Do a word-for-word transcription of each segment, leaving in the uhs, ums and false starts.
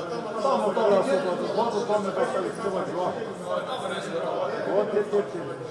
ལྟ་མ་ལྟ་ལ་སོགས་པ་དང་གོ་དང་གོ་མེད་པ་ལྟ་བའི་སྤྱོད་པ་འཇུག་པ། འོ་དེ་དེ་དེ།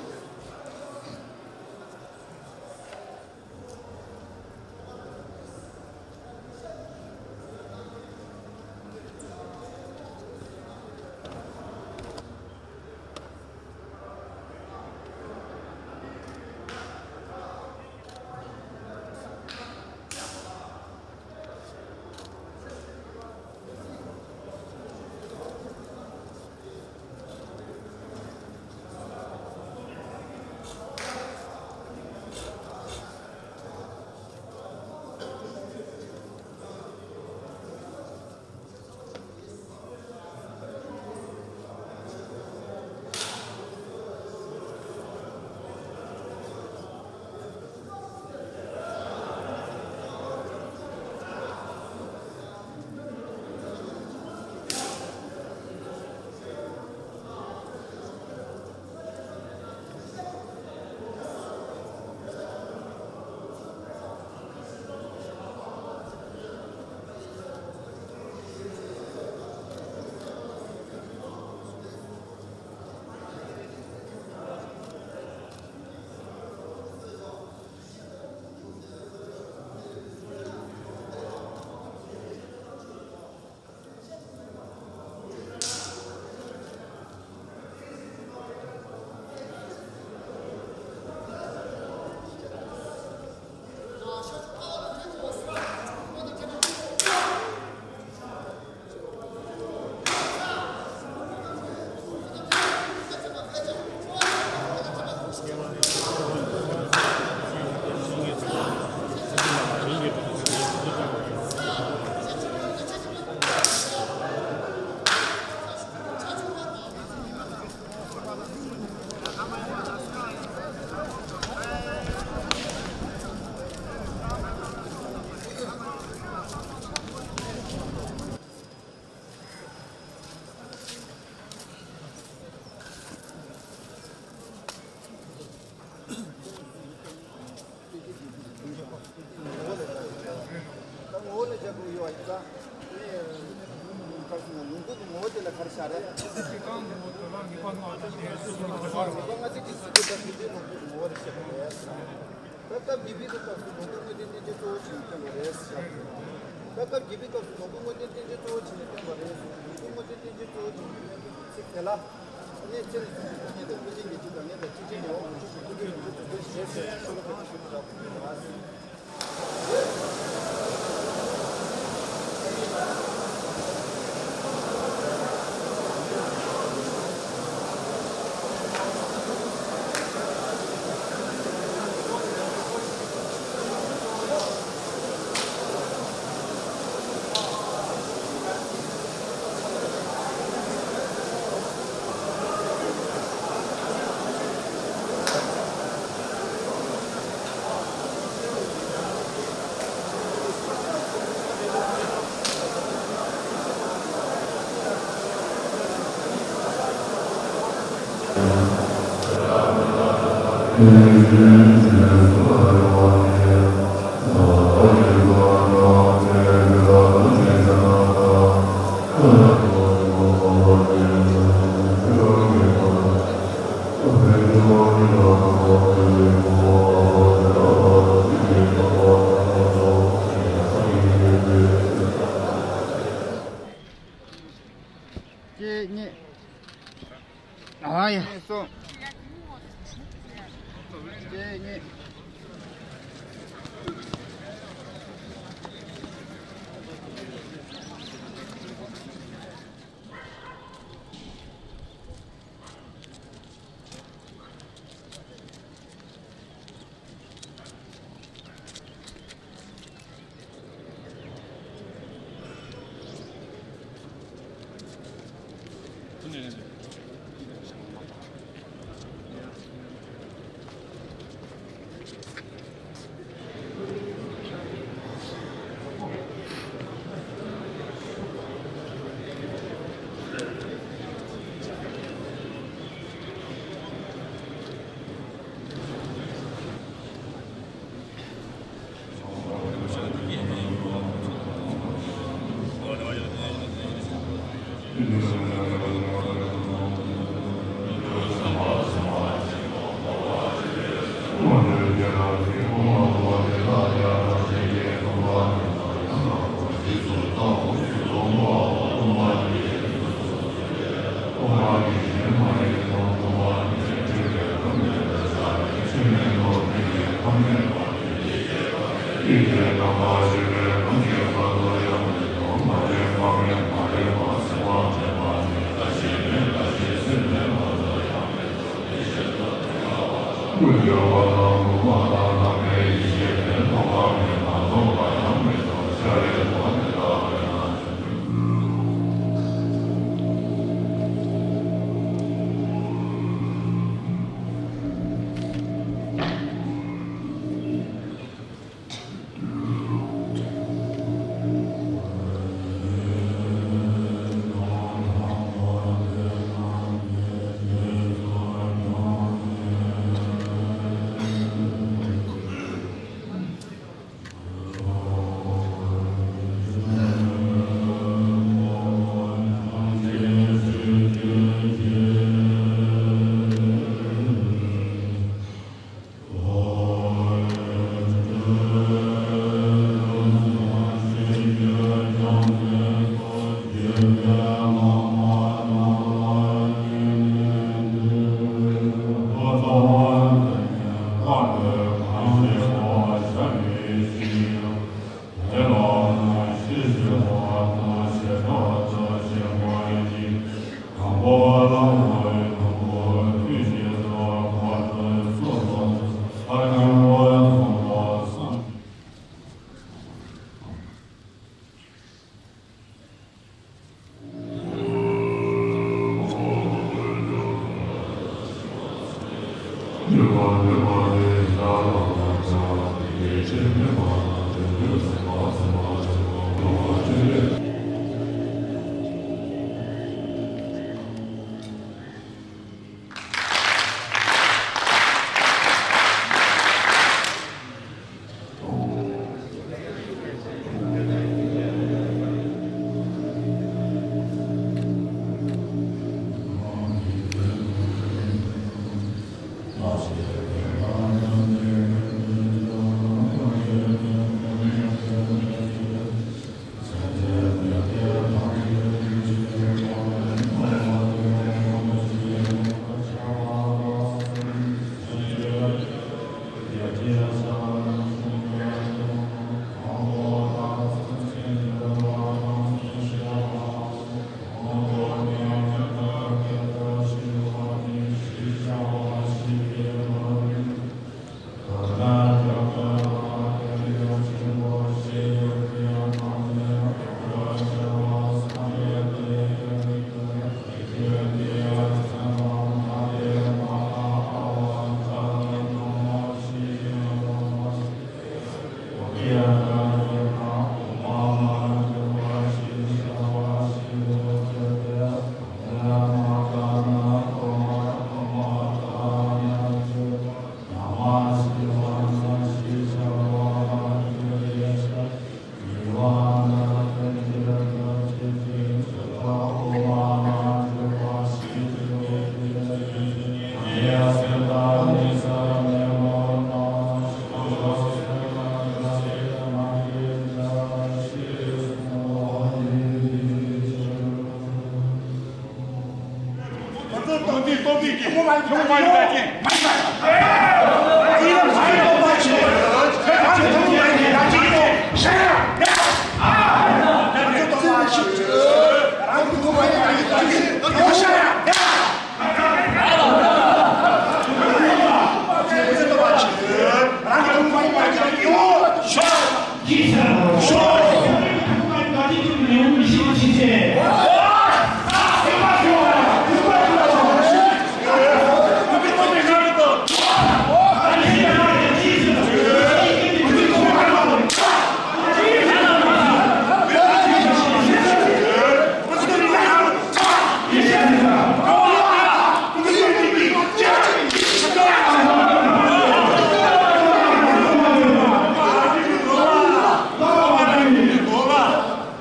ངོ་བོ་ལ་བཞག་དགོས་ཡོད་པ་ཡིན་ཙང་། ལུང་ཁ་སོང་ན་ལུང་ཁུག་གི་ངོ་བོ་དེ་ལ་ག་རེ་བཞག་རེད། སྤྱིར་བཏང་ངོ་བོ་དོན་ལ་ངེས་པ་སྣང་བ་དང་ལྡན་ཟེར་བ་ལ་ལུང་ཁུག་ལ་ངོ་བོ་རེ་བཞག་རེད། ད་སྐབས་འདི་དུས་སུ་སྐབས་སུ་ལུང་ཁུག་དངོས་བསྟན་བསྟན་བཅོས་གཙོ་བོ་བྱས་ནས་སྟོན་པ་རེད་ཟེར་བཞག་ད་སྐབས་འདི་དུས་སྐབས་སུ་ལུང་ཁུག་དངོས་བསྟན་བསྟན་བཅོས་གཙོ་བོ་བྱས་ནས་སྟོན་པ་རེད་ཟེར། ལུང་ཁུག་དངོས་བསྟན་བསྟན་བཅོས་གཙོ་བོ་བྱས་ནས་སྟོན་པའི་ཚིག་དེ་ལ། ནས་ཚེ་རིང་ཆོས་ཀྱི་ཐ་སྙད་དང་ཀུན་མཁྱེན་ཉེར་ལྔའི་ཐ་སྙད་ནས་འོག་མིན་འཁྲུལ་གྱི་ཀུན་འཁྲུལ་རིགས་འགྲེ་ཞེས་ཟེར་ཤོ་ལོ་ཀ་དེ་ཤོ་ལོ་ཀ་ཞུ་རོགས། གཅིག་གཉིས། ཨ་ཡ། གཉིས་གསུམ། གཅིག་གཉིས།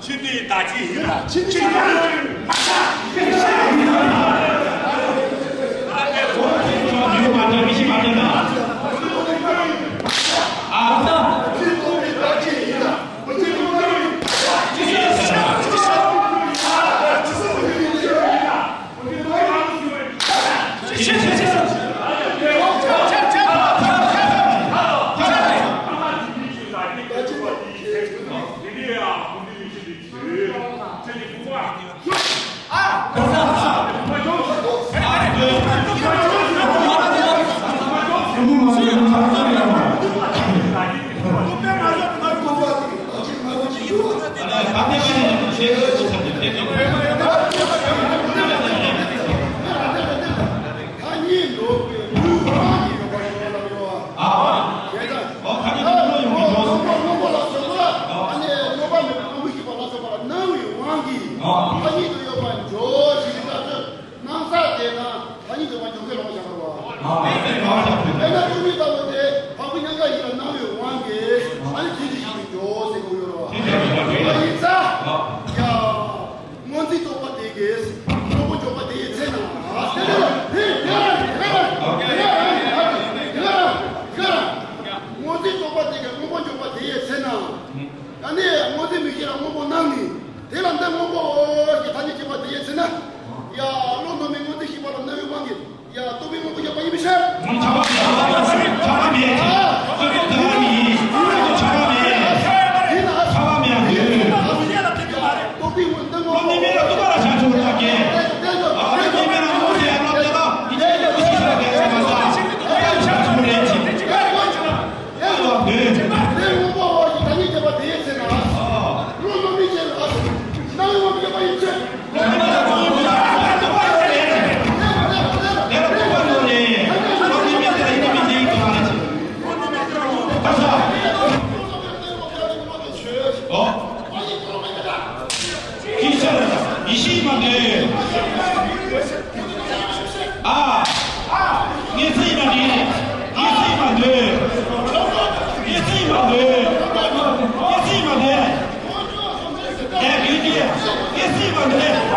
ཕྱི་དེའི་ད་ཅི་ཡིན་ལ། ཕྱི་དེའི་ད་ཅི་ཡིན་ལ། སྣང་ས་དེ་ན་ཐ་སྙད་དུ་ཡོད་པ་འཇོག་ཞེས་པའི་སྐབས་སུ། སྣང་ས་དེ་ན་ཐ་སྙད་དུ་ཡོད་པ་འཇོག་གི་ལོག་བཞག་པ་རེད་བ། དཔེར་ན་སྟོང་ཉིད་ལྟ་བུ་དེ་བ་སྤུ་མཉམ་གཞག་ཡིན་ལ་སྣང་བའི་དབང་གིས་ཨ་ནི་དེ་དེ་བཞིན་དུ་འཇོག་ཟེར་གྱི་ཡོད་རེད་བ། ཡིན་ཙང་ཡ། སྔོ་འཛིན་རྟོག་པ་དེ་གིས་སྔོན་པོ་འཇོག་པ་དེ་ཡི་ཚེ་ན། སྔོ་འཛིན་རྟོག་པ་དེ་གིས་སྔོན་པོ་འཇོག་པ་དེ་ཡི་ཚེ་ན། ད་ནི་སྔོ་འཛིན་མིག་ཤེས་ལ་སྔོན་པོ་སྣང་ནས། དེ་ལ་འདི་སྔོན་པོའོ་ཞེས་ཐ་སྙད་བྱེད་པ་དེ་ཡི་ཚེ་ན། ཡ། བློ་རྣོ་མའི་སྔོ་འཛིན་ཤེས་པ་ལ་རྣ་བའི་དབང་གིས། ཡ། རྟོག་པའི་སྔོན་པོ་བཞག་པ་ཡིན་པའི་ཕྱིར། ཁྱབ་པ་མེད། ཁྱབ་པ་མེད། ཁྱབ་པ་མེད། ཁྱབ་པ་མེད། རྟོག་པའི་སྔོན་འདི་བློ་ནི་མེད་ལ་རྟོག་པ་ལ་བྱང་ཆུབ་རེད་ཀྱི། ཨ་ནི་མེད་ལ་སྔོན་པོ་ཡར་ལོག་བསྡད་ན་ཡིད་ཆེས་ལ་དགའ་ཆེ་མ་ས། རྟོག་པ་ལ་བྱང་ཆུབ་རེད་ཅེས། ཨ། ངེས་ཚིག་ཡིན་པ་འདི། ངེས་ཚིག་ཡིན་པ་འདི། ངེས་ཚིག་ཡིན་པ་འདི། ངེས་ཚིག་ཡིན་པ་འདི། ངེས་ཚིག་ཡིན་པ་འདི།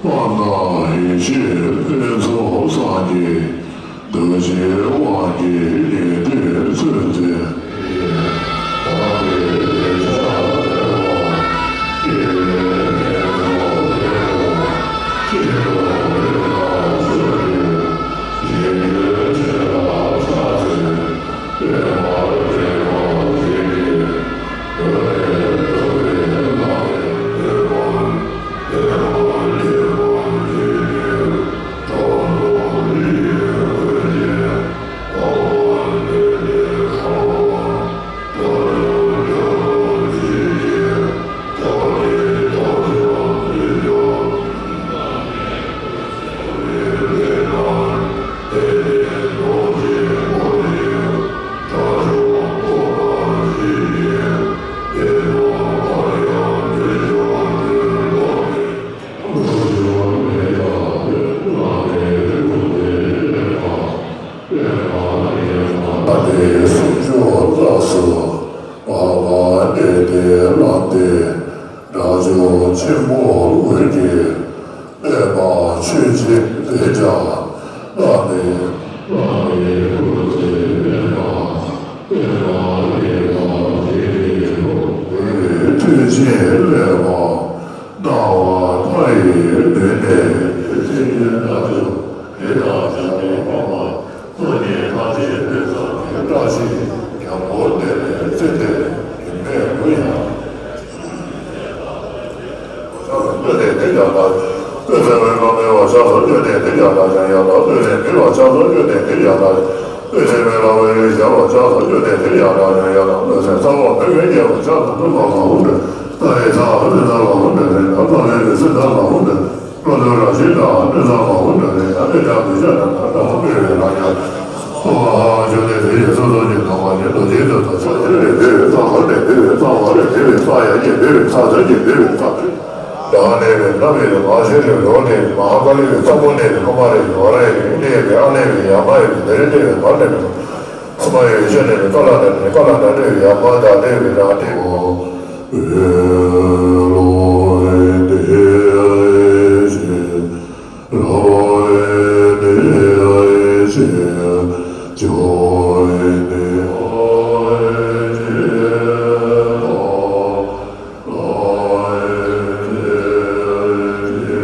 དབང་དང་ཡེ་ཤེས་ཕུན་ཚོགས་སངས་རྒྱས། བདག་བསྐྱེད་དབང་གིས་ཉན་ཐོས་ཚུལ་འཛིན། དགྲ་བཅོམ་ཆེན་པོ་དབུས་ཀྱི་པདྨ་ཆོས་ཀྱི་དེ་ཀྱང་བླ་མའི་བླ་མའི་སྐུ་ཚེ་བརྟན་པ། བརྟན་པ་ལེགས་པ་དེ་ནི་ཐུགས་རྗེ་ལེགས་པ་སྣང་བ་མཐའ་ཡས་མདུན་ནས་ཐུགས་རྗེ་ལེགས་པ་དེ་དང་བྱ་བའི་ཕ་མ། ཚོགས་གཉིས་ཐམས་ཅད་ཕུན་སུམ་ཚོགས་པའི་བཀྲ་ཤིས་ཉམས་པོ་ལྡན་པའི་ཚེ་འདིར་ཡུན་གནས་གུ་ཡངས། བསྟོད་ནས་འདི་ཀྱང་བདག་བསྟོད་ཟེར་བའི་བླ་མའི་བ་ཆགས་སོ། བསྟོད་ནས་འདི་ཀྱང་བདག་ཀྱང་ཡང་དག་བསྟོད་ནས་འདི་བ་ཆགས་སོ། བསྟོད་ནས་འདི་ཀྱང་བདག་བསྟོད་ཟེར་བའི་བླ་མའི་ཞབས་བ་ཆགས་སོ། བསྟོད་ནས་འདི་ཀྱང་བདག་ཀྱང་ཡང་དག་བསྟོད་ཟེར་ཚ་བ་མེད་པའི་རྒྱལ་བ་ཆགས་སོ། ཀུན་ལ་ལ་འོ་འདྲ་ལྟ་བའི་ཚ་བ་ལ་ལ་འོ་འདྲ་ལ་ལ་ལ་ལ་ལ་འོ་འདྲ། བློ་ལྡན་རང་བཞིན་དང་གནོད་བསམ་མང་པོ་འདྲ་རེད། ད་ནི་དགྲ་མི་བྱ་ན་ད་དགྲ་མ་སྤེལ་བའི་ལ་ཡང་། ཨོ་ཧ་ཧ་བྱོན་ནས་དེ་ཡི་སོ་སོ་ཉིད་དང་མ་ཉིད་དུ་རྗེས་སུ་དང་ཕྱོགས་བཅུ་ནས་འདུལ་བའི་རྩ་བ་ནས་འདུལ་བའི་རྩ་བ་ནས་འདུལ་བའི་རྩ་ཡང་ཉིད་འདུལ་བའི་རྩ་ཚུལ་གྱིས་འདུལ་བའི་རྩ། ད་ཨ་ནེ་བའི་ན་མི་རེད། མ་ཤེས་རེད། རོ་ནེ་རེད། མ་ཧ་ཀ་ལི་རེད། ཙམ་པོ་ནེ་རེད། ཀ་མ་རེད། ཡོ་ར་ཡེ་རེད། ནེ་རེད། ཨ་ནེ་རེད། ཡ་མ་ཡེ་རེད། ནེ་རེད། ནེ་རེད། མ་རེད། ཚོ་མ་ཡོད་ཤ་ནས་ནས་ཀ་ལ་ནས་ནས་ཀ་ལ་ན་ནས་ཡ་མ་ད་ནས་རེད། ར་ནས་འོ། ཨེ་ལོ་ཨེ་ཏེ་ཨེ་ཤེ་ལོ་ཨེ་ཏེ་ཨེ་ཤེ་ཇོ་ཨེ་ཏེ་ཨེ་ཤེ་ལོ་ཨེ་ཏེ་ཨེ་ཤེ།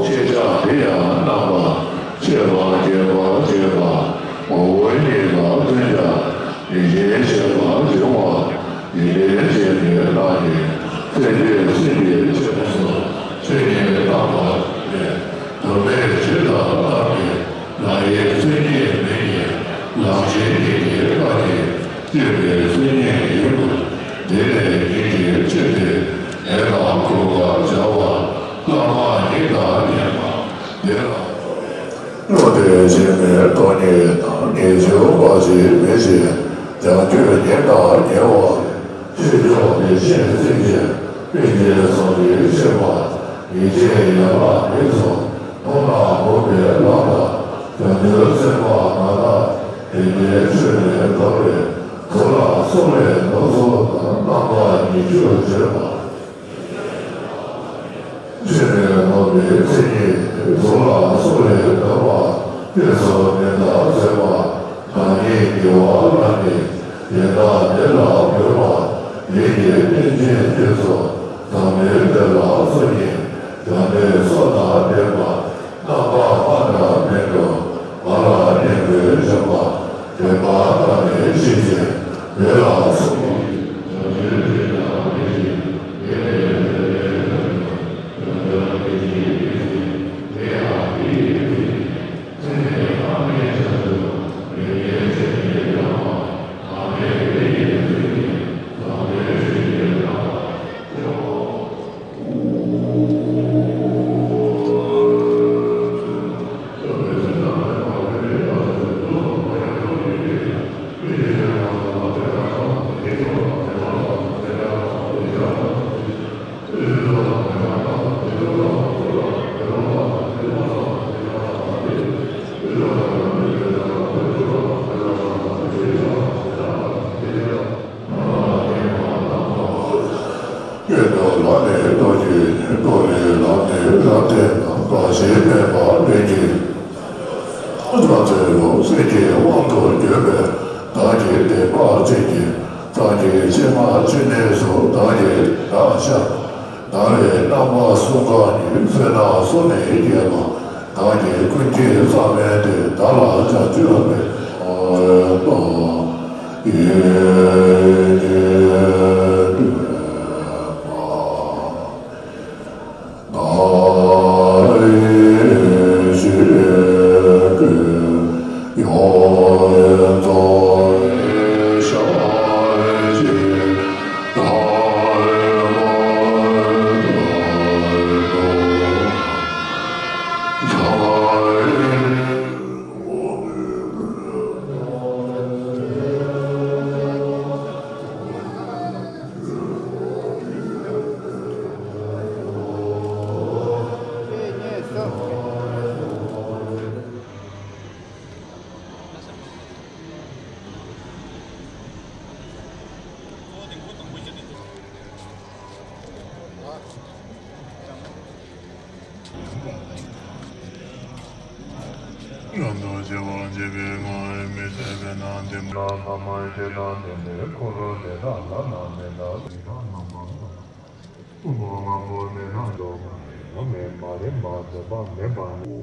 ཤེས་བྱ་དེ་ཡང་རྣམ་པར་ཤེས་པ་རྒྱས་པར་བྱེད་པ། ངོ་བོ་ཉིད་ལ་བརྟེན་ཀྱང་ཡིད་ཆེས་བྱེད་པར་འབྱུང་བ། ཡིད་ཆེས་བྱེད་པའི་རྟགས་ཀྱིས་སེམས་ཅན་སྲིད་པའི་ཕྱིར་དུ་ཆོས་ཉིད་རྟག་པ་ལས། དོན་མེད་ཕྱིར་དང་རྟག་པའི་རང་ཡིན་སེམས་ཉིད་མིན་གྱི་ལམ་ཤེས་ཉིད་ཀྱི་རྟགས་ཀྱིས་སྐྱེས་པའི་སེམས་ཉིད་ཡིན་པ། འདི་ནི་ཉིད་ཀྱི་ཕྱིར་ཏེ། དེ་ལ་གོམས་པར་བྱ་བ་བླ་མ་ཉིད་དང་ལྡན་པ། དེ་ལ་སོགས་པའི་བློ་དེ་གཞན་མའི་སྟོང་ཉིད་དང་ཉེར་འབྱུང་བ་ཞིག་མིན་ཞིང་། བྱང་ཆུབ་ཉིད་དང་ཉེ་བ། ཆོས་མཆོག་དེ་བཞིན་སེམས་ཅན་པཎྜི་ཏ་སོགས་ཀྱིས་ཤེས་པ། ཡིད་ཆེས་ཡན་ལག་གཉིས་སུ་མཐོང་ན་འོང་བའི་ལམ་དང་། བྱང་ཆུབ་སེམས་དཔའ་ང་རང་དེ་ཉིད་ཆོས་ལས་ལྡོག་པའི་གཟུགས་ལ་སོགས་པའི་སྣ་ཚོགས་དང་རྣམ་པ་ཉིད་སྤྱོད་བྱེད་པ། ཆོས་ལས་ལྡོག་པའི་མཚན་ཉིད་གཟུགས་ལ་སོགས་པའི་ལྡོག་པ་སྐྱེས་སུ་མེད་པར་བཟོད་པ། བདག་ཉིད་དགེ་བ་བླངས་ནས་དེ་དག་བདེ་ལ་འགོད་པ། ལས་ཀྱི་རྟེན་ཅན་རྗེས་སུ་འཛིན་པའི་བདེ་ལ་སོགས་ཀྱི་བྱམས་པའི་ཚོགས་དང་ལྡན་པ། རྣམ་པར་སྨིན་པ་མེད་དོ། ང་ལ་གནས་པའི་བྱམས་པ་བདེན་པ་བདག་ནི་ཤེས་བྱའི་མེ་ལ་སོགས་པ། སྐྱོན་དུ་ལམ་ནི་རྟོག་གཅིག་རྟོག་ལས་ལམ་ནི་རབ་བསྟན་ལ་འགག་བྱེད་མེད་པ་ལས་ཀྱི། ལམ་ཟེར་རོ། སེམས་ཀྱི་དབང་དུ་གྱུར་པའི་བདག་གི་བདེན་པ་ཅན་གྱི་བདག་གི་སྤྱན་སྔ་ཕྱི་གཉིས་སུ་བདག་གི་བདག་ཤར། བདག་ལས་རྣམ་པ་གསུམ་ཀ་གཉིས་ཚེ་ན་གསུམ་ནས་སྐྱེས་པ། བདག་གི་ཀུན་མཁྱེན་གསང་བའི་དེ་བདག་ལ་བྱ་སྤྱོད་པའི་ཨ་ཏོ་ཡེ་ནེ་སྟོན་པ། ཡོན་ཏན་ཆེ་བ་འབྱེད་པའི་སྔགས་མི་བཟད་པའི་ནང་དེ་མ་ལ་ལྷ་མ་ཞེ་སྡང་དེ་ནས་འཁོར་ལོ་དེ་དག་ལ་ན་མེ་ད་ཟི་ཁ་ནམ་པ་ཀུན་པོ་ལྔ་པོ་མེ་ན་འཇོག་མ་མེ་མ་རེ་མ་བཟོད་པ་མེད་པ།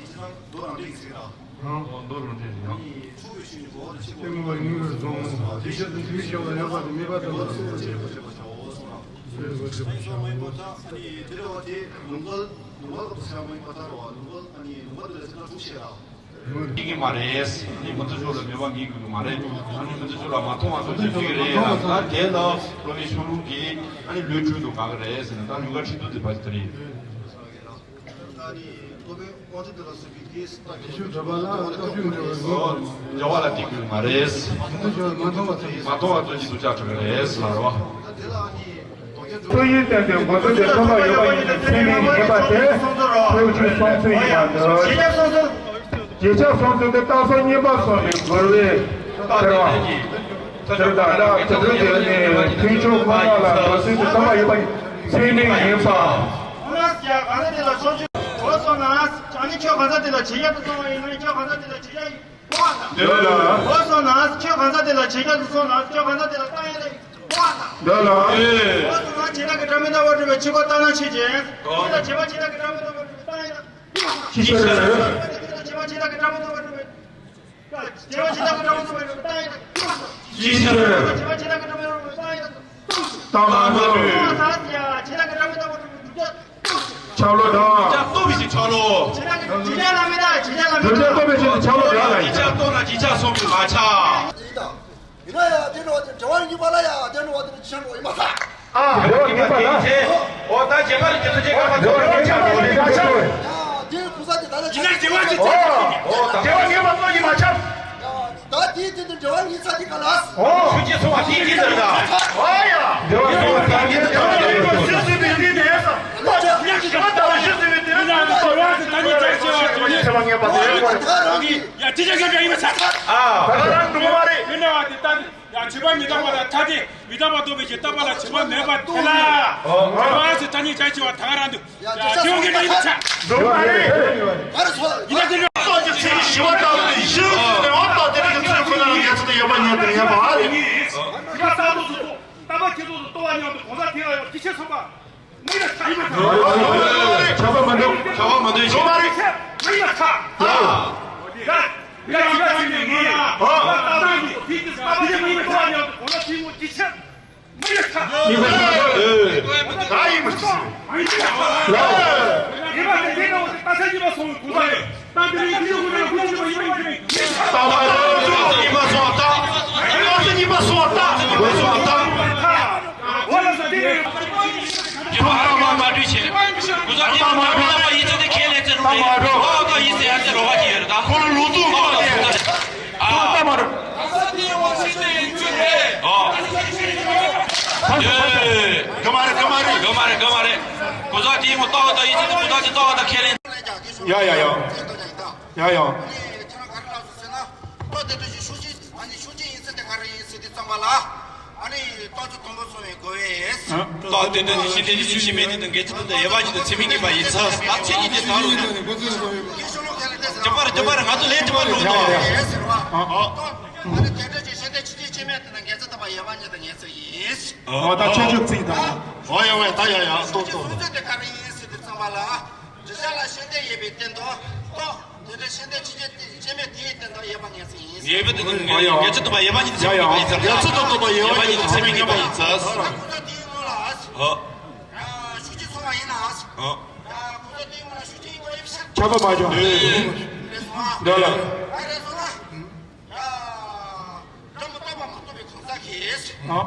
རྡོ་རང་འདྲེན་གྱི་ཟེར་ར། རྡོ་རང་འདྲེན་ཡང་། ཕྱུག་པོའི་ཤུལ་ནས་འགོ་བ་ཆེ་བ་ཡོད་པ་དེ་མེད་པ་དང་། ཆེ་བ་ཆེ་བ་ཆེ་བ་ཆེ་བ་འོ་སོང་ར། སོང་ར་མ་ཡིན་པ་ད་ཨ་ནི་དེ་རེ་བ་དེ་ལུང་པ་ལུང་པ་ལ་ད་སོང་ར་མ་ཡིན་པ་ད་ར་བ་ལུང་པ་ཨ་ནི་ལུང་པ་དེ་ལ་ཟེར་ན་གྲུ་ཆེ་ར། ངེས་ཀྱི་མ་རེད། ཨ་ནི་མུ་ཏིག་ཤོག་ལ་མེད་པ་ངེས་ཀྱི་མ་རེད། ཨ་ནི་མུ་ཏིག་ཤོག་ལ་མ་མཐོང་བ་ཚོ་ཅིག་ཅིག་རེད་ལ། ད་དེ་ལ་སློབ་དཔོན་ཆོས་ལུགས་ཀྱི་ཨ་ནི་ལུས་སྤྲུལ་དུ་ག་གི་རེད་ཟེར་ན། ད་ལུས་ཀ་ཁྲི་གདུགས་དེ་བ་ཅིག་ད་རེད། ཨ་ནི་སློབ་དཔོན་དབང་ཕྱུག་དེ་ལ་སོགས་པའི་དེས་ད་ཁྱེད་ཆོས་གྲགས་པ་ལ་བཀའ་བརྒྱུད་འབྲེལ་བའི་ངོ་བོ་རེད། འབྲེལ་བ་ལ་བརྟེན་དགོས་མ་རེད། མུ་ཏིག་ཤོག་ལ་མ་མཐོང་བ་ཚོ་ཡིན། མ་མཐོང་བ་ཚོ་ཅིག་འདུག་ཅག་གྲགས་རེད་ལ་རོ། ད་དེ་ལ་ཨ་ནི། ཐུགས་ཡོན་ཏན་དེ་མགོན་པོ་དེ་ཐོབ་པ་ཡོད་པ་ཡིན་ན་ཚད་མས་ངེས་པ་དེ་ཐེའུ་ཆོས་གསུང་ཚུལ་ཡིན་པ་འདུག། རྗེས་ཆགས་གསུང་ཚུལ་དེ་རྟགས་གསལ་བསྙེན་པར་གསུངས་པའི་མགུར་བའི་ཟེར་བ། ཟེར་བ་དང་དེ་ཚོ་དེ་ནི་ཐེག་མཆོག་སྔོན་མ་ལ་མགོན་པོ་དེ་ཐོབ་པ་ཡོད་པ་ཡིན་ཚད་མས་ངེས་པ། འོ་ན་ཡ་གང་ལ་དེ་ལ་ཕྱོགས་ཆོས་འོ་སོང་ན་ཨ་ནི་ཁྱོད་གང་ཟག་དེ་ལ་བྱེད་ཡག་ཏུ་སོང་བ་ཡིན་ན་ཁྱོད་གང་ཟག་དེ་ལ་བྱེད་ཡག་ཡིན། འདོད་ལ། འོ་སོང་ན་ཁྱོད་གང་ཟག་དེ་ལ་བྱེད་ཡག་ཏུ་སོང་ན་ཁྱོད་གང་ཟག་དེ་ལ་བཏང་ཡག་ལས། འདོད་ལ། འོ་སོང་ན་བྱེད་ཡག་གི་སྒྲ་མི་རྟག་པ་སྒྲུབ་པའི་ཕྱི་ཁོག་ལྟ་ན་ཆོས་ཅན། དེ་ལ་བྱེད་པ་བྱེད་ཡག་གི་སྒྲ་མི་རྟག་པ་སྒྲུབ་པའི་བཏང་ཡག་ལས། ཅི་ཕྱིར། བྱེད་པ་བྱེད་ཡག་གི་སྒྲ་མི་རྟག་པ་སྒྲུབ་པའི། བྱེད་པ་བྱེད་ཡག་གི་སྒྲ་མི་རྟག་པ་སྒྲུབ་པའི་བཏང་ཡག་ལས། ཅི་ཕྱིར། བྱེད་པ་བྱེད་ཡག་གི་སྒྲ་མི་རྟག་པ་སྒྲུབ་པའི་བཏང་ཡག་ལས། ལྟ་མ་ལུས། ཆགས་ལོ་དང་། ལྕགས་ཏོ་བི་ཞིག་ཆགས་ལོ། བྱེད་ཡག་གི་བྱེད་ཡག་ལ་མི་ད་བྱེད་ཡག་ལ་མི་ད། ལྕགས་ཏོ་བི་ཞིག་ཆགས་ལོ་དང་ལ་ཡིན། ལྕགས་ཏོ་ན་ཅི་ཆགས་སོང་གི་མ་ཆགས། ཡིན་ད། ཡིན་ན་ཡང་དེ་འགྲོ་བ་དེ་འགྲོ་བ་ཉིད་པ་ལ་ཡང་དེ་འགྲོ་བ་དེ་ཕྱིར་འགྲོ་ཡིན་མ་ཐག། ཨ་འགྲོ་བ་ཉིད་པ་ལ། འོ་ད་རྗེས་མ་རེ་རྗེས་སུ་རྗེས་མ་ཐག་འགྲོ་བ་ཉིད་པ་ལ་མ་ཆགས། ཡ་དེ་ཁུ་ས་དེ་ད་ལ་ཡིན་ན་རྗེས་མ་རྗེས་ཐག་ཆགས། འོ་ད་རྗེས་མ་ཉིད་པ་ལ་ཡིན་མ་ཆགས། ད་དེའི་སྟེང་དུ་འབྲེལ་བ་གཉིས་ཚ་དེ་ག་ལ། ཨོ། ཆོས་ཅན་སོང་བ་དེའི་དེ་ལྟར་ད། ཨོ་ཡ། འབྲེལ་བ་གཉིས་ཚ་དེ་ལྟར་ད། ཞུ་ཟིན་པའི་དེ་ནས་ས། ད་ཞུ་ཟིན་པའི་དེ་ནས་ས། ད་ཞུ་ཟིན་པའི་དེ་ནས་ས། ད་ཞུ་ཟིན་པའི་དེ་ནས་ས། ཡ་དེ་ཅག་གི་ཡིན་པ་ཆགས། ཨ། ད་རང་འགྲོ་མ་རེད། ཡིན་ན་བ་དེ་ད་ཡ་བྱེད་པ་མི་རྟག་པ་ལ་ཐ་དད། མི་རྟག་པ་རྟོགས་པའི་ཕྱིར་རྟག་པ་ལ་བྱེད་པ་མེད་པ་དེ་ལ། ཨོ། བྱེད་པ་ཟེར་ཐ་སྙད་བྱ་བྱེད་པ་ད་ག་རང་དུ། ཡ་ཡ་ཇི་བོ་གི་ན་ཡིན་ཆ། འགྲོ་མ་རེད། ཡིན་ན་དེ་ལ། ཏོག་ཅིག་ཚིག་ཞི་བ་ལྟ་བུ་དེ་ཞི་བ་ཟེར་ནས་ཨོ་ཏོ་དེ་རིགས་ཀྱི་ཚིག་ཁོ་ན་ལ་ངེས་ཚོད་དུ་ཡོད་པ་ཉན་དུ་ཡོད་པ་ཨ་རེད། ཞི་བ་ལྟ་བུ་སུ་ཏོ་ལྟ་བ་ཁྱེད་ཚོ་སུ་ཏོ་བ་ཉམས་དུ་གོང་ས་དེ་ལ་ཡང་ཅི་ཆེ་སོང་པ། མི་ལ་ཆ་ཡིན་པ་ཆ། ཆ་བ་མ་འདུག་ཆ་བ་མ་འདུག་འགྲོ་མ་རེད། མི་ལ་ཆ། ཡ། ཡ་ཅི་ག་ཅི་ནས་ངེས། ཨོ། ལྟ་བ་ཉམས་དུ་གོང་ས་དེ་ངོ་ཅི་ཆེ། ད་ཡིན་པ་ཞིག་ཟེར། ལ། ཡིན་པ་དེ་དེ་འདྲ་བོ་དེ་ལྟ་ས་ཡིན་པ་སོང་བའི་གོ་ས་རེད། ད་དེ་ནས་དེ་ཡོང་གི་ན་ཁོ་ཚོ་ཡིན་པ་ཡིན་པ་ཡིན་པ་ཡིན། ད་མ་རེད། ཡིན་པ་སོང་ད། ཡིན་པ་སོང་ད། ཡིན་པ་སོང་ད། འོ་ལ་ས་དེ་ནས། ཁྱོད་ཨ་མ་མ་འགྲུལ་བྱེད། ཁོ་ཚོ་དེ་མ་འགྲུལ་ལ་ཡིད་ཆེས་དེ་ཁས་ལེན་ཚེ་རུང་རེད། ཨོ་ད་ཡིད་ཚེ་ཡ་ཚེ་རོགས་པ་ཅིག་ཡོད་རེད་ད། ཁོ་ལ་ལོ་ཏོག་ཏོག་དེ། ཨ། ད་མ་རུ། ཨོ། དགའ་མ་རེད། དགའ་མ་རེད། དགའ་མ་རེད། དགའ་མ་རེད། གོ་ས་དེའི་ངོ་ལྟ་བ་དང་ཡིད་ཆེས་དེ་གོ་ས་དེ་ལྟ་བ་དང་ཁས་ལེན། ཡ་ཡ་ཡ། ཡ་ཡ། ཨ་ནི་ཁྱེད་རང་ག་རེ་ལབ་སོང་ཟེར་ན། ལྟོ་དེ་འདྲ་ཞིག་ཤུགས་ཆེ་ཨ་ནི་ཤུགས་ཆེ་ཡིན་ཟེར་དེ་ག་རེ་ཡིན་ཟེར་དེ་ཙམ་པ་ལ། ཨ་ནི་ལྟོ་ཚོ་དང་པོ་སོང་བའི་གོ་བས། ལྟོ་དེ་འདྲ་ཞིག་ཤུགས་ཆེ་ཡིན་ཟེར་དེ་ག་རེ་ཡིན་ཟེར་དེ་ཙམ་པ་ལ། ཨ་ནི་ལྟོ་དེ་འདྲ་ཞིག་ཤུགས་ཆེ་མེད་དེ་དང་འགལ་ཚུལ་དེ་ཡལ་བ་ཞིག་དང་ཚད་མིན་གྱི་མ་ཡིན་ཚ། ད་ཚད་མིན་གྱི་ད་རུང་དེ། ཇི་པར་ཇི་པར་ང་ཚོ་ལས་ཇི་པར་འགྲོ་དང་། ཨ་ནི་དེ་འདྲ་ཞིག་ཤེས་དེ་ཆུ་ཆེ་ཆེ་མེད་དེ་དང་འགལ་ཚུལ་ད་པ་ཡལ་བ་ཉིད་དང་ངེས་ཚུལ་ཡིན། ཨོ་ད་ཆོས་ཆོས་ཚིག་དང་། ཨོ་ཡ་ཝེ་ད་ཡ་ཡ་ལྟོ་ལྟོ་ལྟོ། དེ་ག་རེ་ཡིན་ཟེར་དེ་ཙམ་པ་ལ། དྲི་བྱ་ལ་ཤེས་འདོད་ཡོད་པའི་སྟེང་དུ་ལྟོ། དེ་འདྲ་ཤེས་འདོད་ཆུ་ཆེ་ཆེ་མེད་དེའི་སྟེང་དུ་ཡལ་བ་ངེས་ཚུལ་ཡིན། ཡལ་བ་དེ་དང་ངེས་ཚུལ་དང་པ་ཡལ་བ་ཉིད་དང་ཚད་མིན་གྱི་མ་ཡིན་ཚ། ཡལ་ཚུལ་དང་པ་ཡལ་བ་ཉིད་དང་ཚད་མིན་གྱི་མ་ཡིན་ཚ། ཨོ། ཤུགས་ཆེ་སོང་བ་ཡིན་ན། ཨོ། ཁྱབ་པ་མ་བྱུང་། འདོད་ལ། སྒྲ་མི་རྟག་པ་མ་རྟོགས་པའི་གང་ཟག་གིས། ཨ།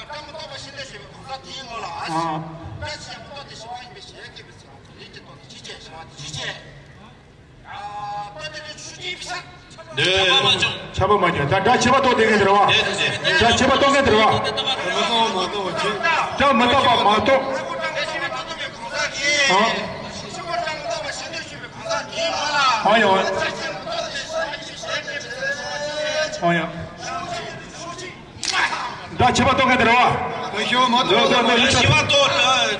སྒྲ་མི་རྟག་པ་ཤེས་འདོད་བྱེད་པའི་གང་ཟག་དེའི་ངོ་ལ། ཨ། སྒྲ་ཆེས་མི་རྟག་སྟེ་ཞི་བ་ཡིན་པའི་ཕྱིར་སྐྱེས་པའི་ཚེ་ལས་ཀྱི་རྟོག་ཏུ་ཅི་བྱེད་ཞི་བ་དེ་ཅི་བྱེད། ཨ། རྟོག་དེ་ནི་ཆུ་ཆེན་ཕྱིར། འདོད། ཁྱབ་པ་མ་བྱུང་། ད་སྒྲ་ཆེས་མ་རྟོགས་དེ་ངེས་རེད་བ། སྒྲ་ཆེས་མ་རྟོགས་ངེས་རེད་བ། སྒྲ་མི་རྟག་པ་མ་རྟོགས། ཨ། ཨ་ཡོང་། ཨ་ཡོང་། སྒྲ་ཆེས་མ་རྟོགས་མཁན་དེ་རེད་བ། ཞི་བ་རྟོགས། སྒྲ་མི་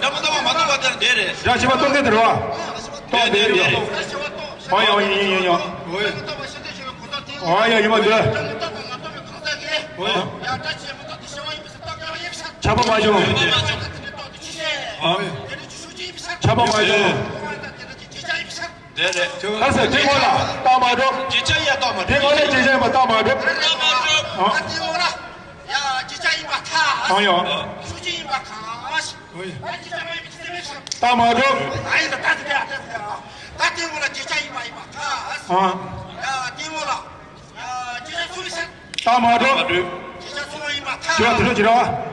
རྟག་པ་མ་རྟོགས་པ་དེ་རེད། སྒྲ་ཆེས་མ་རྟོགས་མཁན་དེ་རེད་བ། རྟོགས་དེ་རེད་བ། ཨ་ཡོང་ཡིན་ཡིན་ཡིན་ཡོང་། ཨ་ཡོང་ཡིན་མ་འདུག། ཁྱབ་པ་མ་བྱུང་། ཁྱབ་པ་མ་བྱུང་། དེ་རེད། ཁ་ས་དེ་ངོ་ལ་རྟགས་མ་གྲུབ། བརྗོད་བྱ་ཡ་རྟགས་མ་གྲུབ། དེ་ངོ་ལ་བརྗོད་བྱ་ཡིན་པ་རྟགས་མ་གྲུབ། རྟགས་མ་གྲུབ། ཨ། ད་དེ་ངོ་ལ་ཡ་བརྗོད་བྱ་ཡིན་པ་ཐལ། ཨང་ཡང་། ཤུགས་ཆེ་ཡིན་པ་གང་ཞིག་ཨོ་ཡ། ད་བརྗོད་བྱ་མ་ཡིན་པའི་ཚེ་མེད་ཞིང་། རྟགས་མ་གྲུབ། ཨ་ཡིན་ད་ད་དེ་དེ་ཨ་ད་དེ་ཨ། ད་དེ་ངོ་ལ་བརྗོད་བྱ་ཡིན་པ་ཡིན་པ་ཐལ། ཨ། ཡ་དེ་ངོ་ལ་ཡ་བརྗོད་བྱ་ཚུལ་ལས་ཤེས། རྟགས་མ་གྲུབ། བརྗོད་བྱ་ཚུལ་ཡིན་པ་ཐལ། བརྗོད་བྱ་ཚུལ་ལས་ཤེས།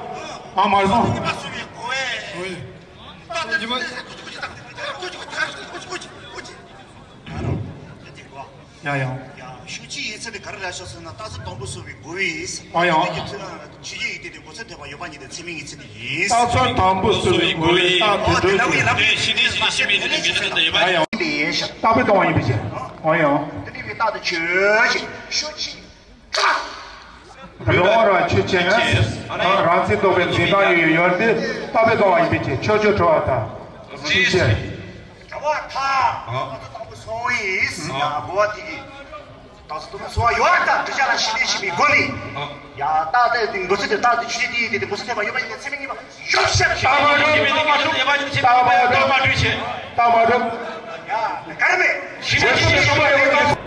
ཨ་མ་སོང་། ཡིན་པ་གསུངས་པའི་གོ་བས། ཨོ་ཡ། ཡང་ཡང་། ཤུགས་ཆེ་ཡིན་ཚུལ་དེ་ག་རེ་ལ་ཤོག་ཟེར་ན། རྟགས་ཚུལ་དང་པོ་གསུངས་པའི་གོ་བས། ཨ་ཡང་། ཆོས་ཀྱི་ཡིག་དེ་དེ་གོ་ཚུལ་འཐད་པ་ཡོད་པ་ཉིད་དེ་ཚད་མའི་ངེས་ཚུལ་དེ་ཡིན། རྟགས་ཚུལ་དང་པོ་གསུངས་པའི་གོ་བས། རྟགས་དེ་འདྲ་ཞིག་ཨ་ཡང་། རྟགས་པས་སྟོང་པ་ཡིན་པའི་ཕྱིར། ཨ་ཡང་། དེ་འདྲ་བའི་རྟགས་དེ་ཆོས་ཅན། ཤུགས་ཆེ། རང་དབང་རང་ཆོས་ཅན། རང་མཚན་རྟོག་པའི་འཛིན་སྟངས་ཡོད་ཡོད་དེ་རྟགས་པས་སྟོང་པ་ཡིན་པའི་ཕྱིར། ཕྱོགས་ཆོས་གྲོལ་བ་དང་། ཅི་ཕྱིར། གྲོལ་བ་དང་། ཨ། རྟགས་དང་པོ་གསུངས་པས། ཨ། ཡ་གོ་བ་དེ་གི་རྟགས་དང་པོ་གསུངས་པ་ཡོད་དང་། འདི་ཅག་ལ་ཤེས་ནས་ཤེས་པའི་སྒོ་ནས། ཨ། ཡ་རྟགས་དེ་མགོ་ཚིག་དེ་རྟགས་དེ་ཆོས་ཅན་དེ་ཡིན་ཏེ། དེ་མགོ་ཚིག་འཐད་པ་ཡོད་པ་ཉིད་དེ་ཚད་མའི་ངེས་པ། ཤོག་ཤོག་ཤོག་རྟགས་མ་གྲུབ། རྟགས་མ་གྲུབ། རྟགས་མ་གྲུབ། རྟགས་མ་གྲུབ་བྱེད། རྟགས་མ་གྲུབ། ཡ་ག་རེ་མེད། ཤེས་ནས་ཤེས་པའི་སྒོ་ནས།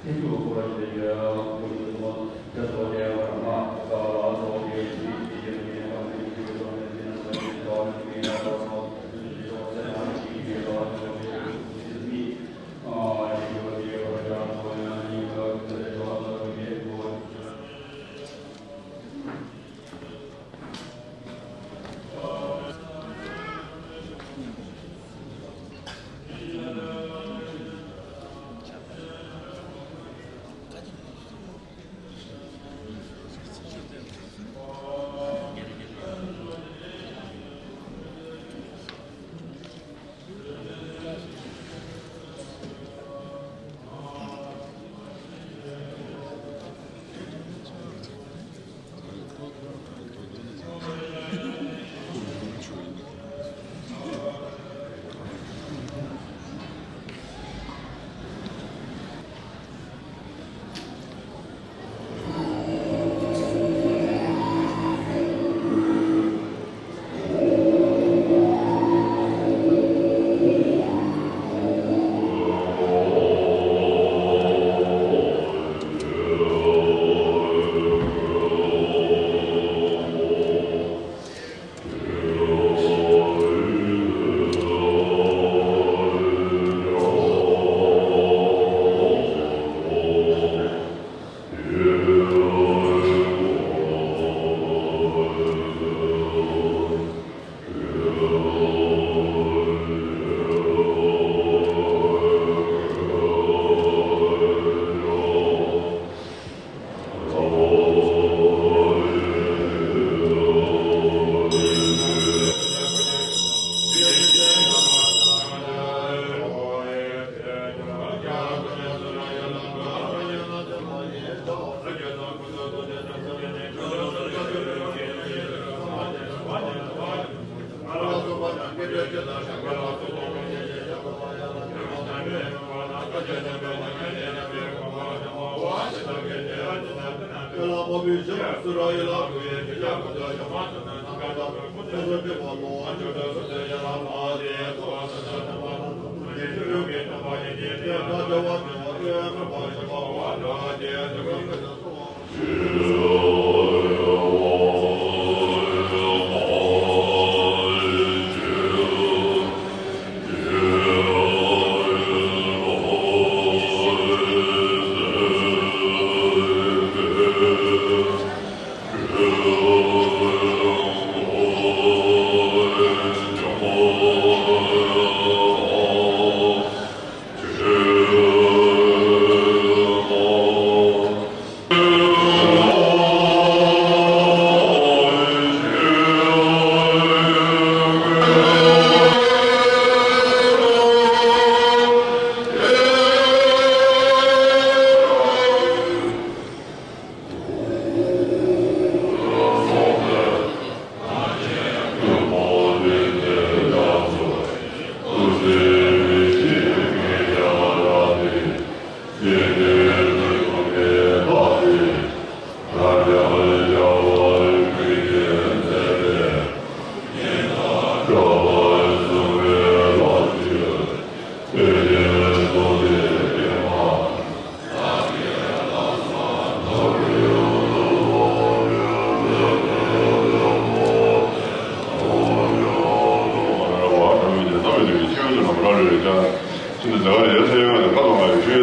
ཕྱིན་ཏེ་ཛ་ག་ར་ཡ་ས་ཡ་ལྔ་ནས་ཁ་དོག་ལྔ་ཡི་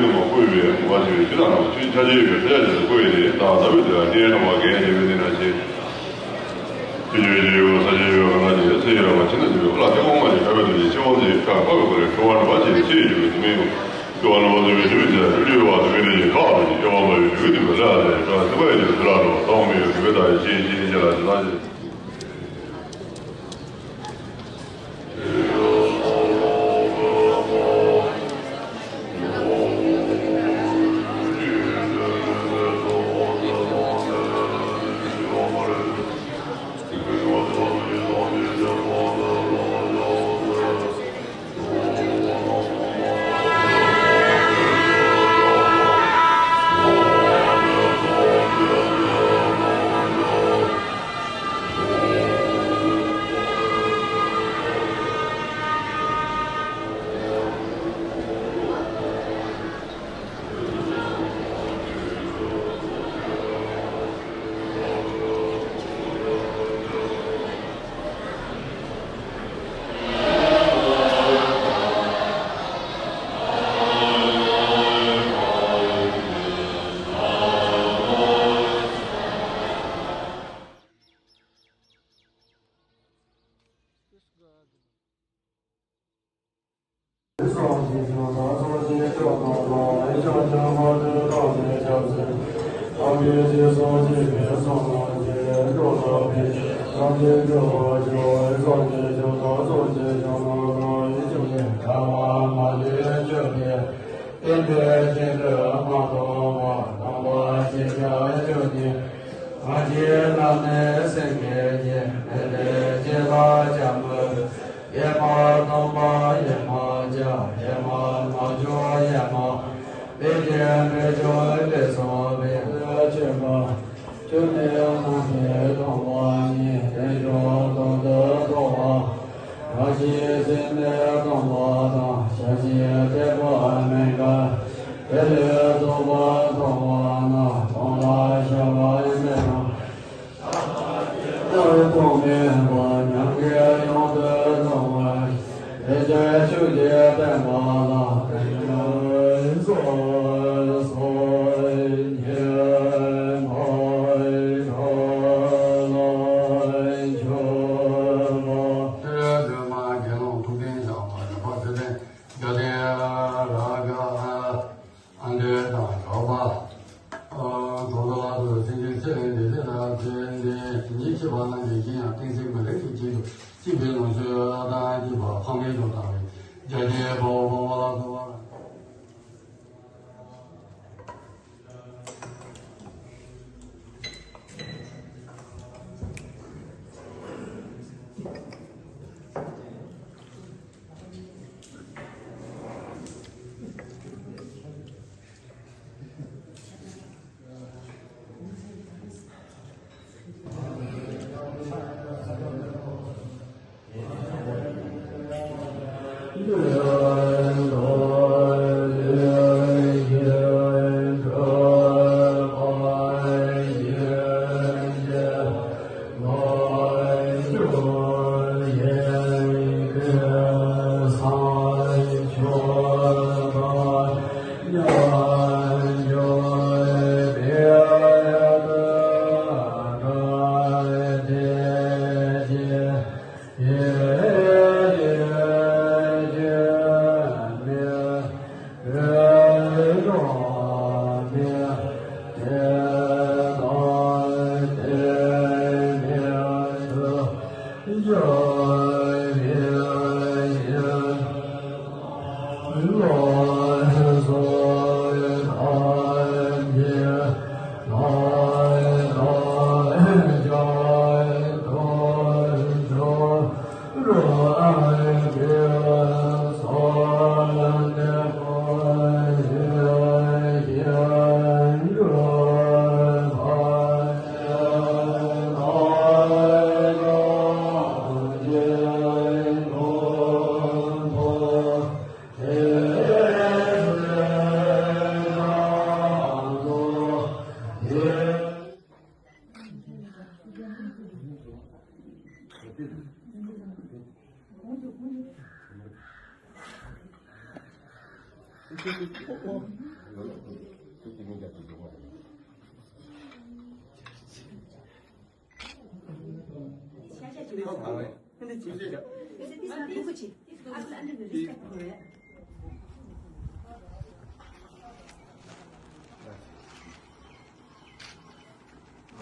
ཆོས་དབྱིངས་ལ་བཀོད་པའི་མུ་ཁ་ཆེ་བའི་ཆོས་དང་ནང་ཆོས་ཆ་ཆེ་བའི་ཕྲ་ཡ་ཆེ་ལ་བཀོད་པའི་རིགས་དང་ཟླ་བའི་དུས་ལ་གནས་སྟོང་པ་རྒྱན་བྱེད་པའི་ཚེ་ན་ཆེ། ཆོས་ཆོས་ཆོས་ཡོད་ས་ཆེ་ཡོད་ག་ན་ཆེ་ཚེ་ཡོད་པ་ཆེ་ན་ཆེ་བའི་ཁ་ལ་ཐེ་གོང་མ་ཆེ་ཁ་བའི་དུས་ཀྱི་ཆེ་བ་ཆེ་ཁ་ཁ་བའི་ཁོ་རེ་ཁྲོ་བ་འདྲ་བ་ཆེ་ཆེ་ཡོད་པའི་དུས་མེ་ཡོད། ཁྲོ་བ་ལ་བ་དུ་མེ་དུ་མེ་ཆེ་ལུས་བ་དུ་མེ་ལ་ཡི་ཁ་བ་ཆེ་ཁྲོ་བ་མ་ཡོད་དུས་དུ་མེ་ལ་ཡ་ཆེ་ཁྲོ་བ་ཐེ་བ་ཡོད་དུས་ཁ་ལ་ནོ་ཐོག་མེ་ཡོད་དུས་མེ་ད་ཡི་ཆེ་ཆེ་ཆེ་ལ་ཆེ་ལ་ཆེ། ཡེ་མ་སྟོང་པ་ཡེ་མ་བརྒྱ། ཡེ་མ་ལྔ་བཅུ་ཡེ་མ་བདེ་ཆེན་དཔལ་འབྱོར་འབེབས་སོགས་པའི་ཆོས་འབྱུང་བ། བཅུ་གཉིས་སྣང་མཐའི་སྟོང་པ་ཉིད། རྣལ་འབྱོར་དོན་དུ་རྟོགས་པ། བཀྲ་ཤིས་ཟིལ་གནོན་སྟོང་པ་དང་། ཞལ་བཞི་ཐེག་པ་མན་ངག་དེ་ལས་རྫོགས་པ་མཐོང་བ་ན། སྟོང་ལ་བཤགས་པ་མེད་ན། སྟོང་པའི་བློ་མཉམ་རྒྱལ་ཡོངས་སུ་རྫོགས་པ། དེ་ཕྱིར་ཆོས་ཀྱི་བསྟན་པ་ལ། དེ་ནས་སོ་སོ་ཉེ་བར་ལ་འཇུག་པ། དེ་ལས་སྒྲོལ་མ་དགེ་སློང་ཐུབ་བསྟན་བྱ་བ་རིམ་པ་བཞི་ལྡན་རྒྱལ་བསྟན་རབ་དགའ། ཨ་འདྲེ་དང་གྲགས་པ། ཨ་གྲོང་ཚོ་ལ་སོགས་སེང་གེ་ཚེ་རིང་བདེ་ཆེན་ལ་བརྟེན་ཏེ། ཉིད་ཤེས་པ་རྣམས་ཀྱི་ཞིང་ཡང་གཏིང་ཚིག་མི་ལེགས་ཀྱི་རྐྱེན་དུ་སྲིད་པའི་ལོངས་སྤྱོད་དང་བཅས་པ་ཕ་མའི་དུ་བཏང་བའི་རྒྱ་ཆེན་དཔའ་བོ་དཔའ་མོ་ལ་སོགས་པ།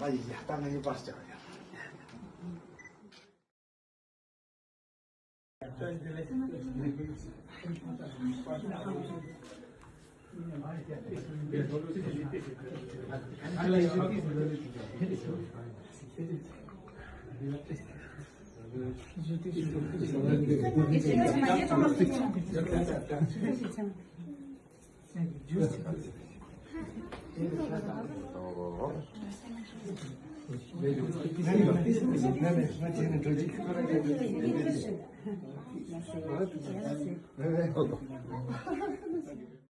ཨ་ཡི་ཡ། ད་ང་ཡི་པར་བྱ་ཡ།